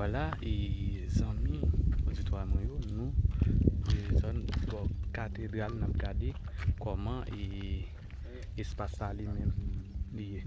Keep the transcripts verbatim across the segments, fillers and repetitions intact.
La, e, zanmi oditwa mwen yo, nou, e, zòn bò katedral, n ap gade kòman, e, espas sa li menm li ye.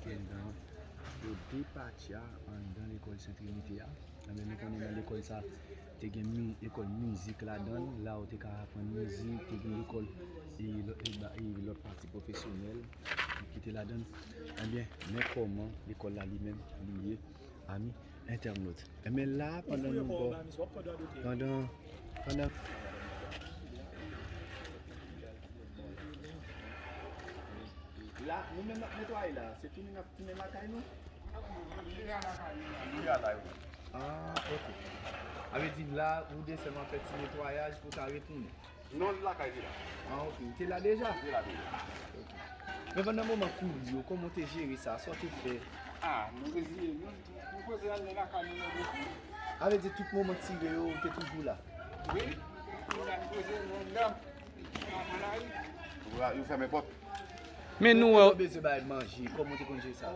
Anndan yo depatcha anndan lekòl Sent Trinite a. Ebyen, nou konnen nan lekòl sa, te gen mi, lekòl mizik ladan l, la ou te ka aprann mizik, te gen lekòl e lòt, e ba- e lòt pati pwofesyonèl ki te ladan l. Ebyen, men kòman lekòl la li menm li ye, ami entènot. Ebyen, la, pandan nou bò, pandan, pandan, la, nou menm n ap netwaye la, se tounen n ap tounen lakay nou? Li a lakay li la. Li a lakay li. Ah, ok. Sa vle di la, ou desann w ap fè ti netwayaj pou w ka retounen. Non, li lakay li la. Ah, ok. Ou te la deja? Li la deja. Ok. Men pandan moman kouri yo, kòman w te jere sa? Sa w te fè? Ah, nou reziye nou. Nou poze anndan lakay nou nan depi. Sa vle di tout moman tire yo, ou te toujou la? Wi. Nou la poze nou anndan. Yo fèmen pòt. Men nou wè, yo bezwen bay manje, kòman w te konn jere sa?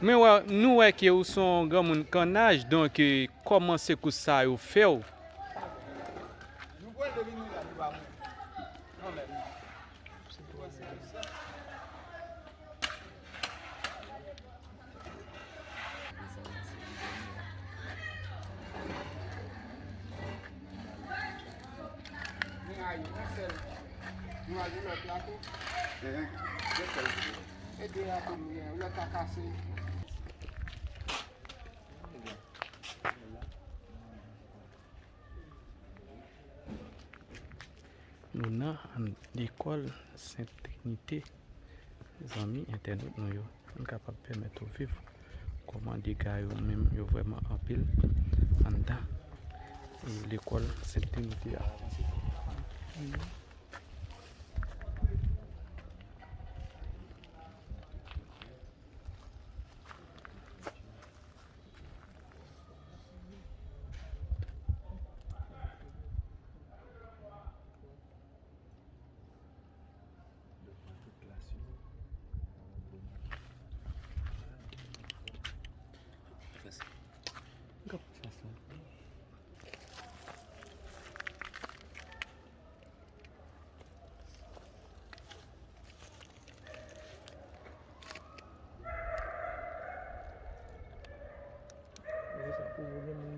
Men wè, nou wè ke ou se yon granmoun kannaj, donk, eh, kòman sekous sa yo fè w? Nou nan lekòl Sent Trinite, zanmi entènot nou yo. N kapab pèmèt ou viv kòman dega yo menm yo vrèman anpil anndan, e, lekòl Sent Trinite a. Sa pou vre moun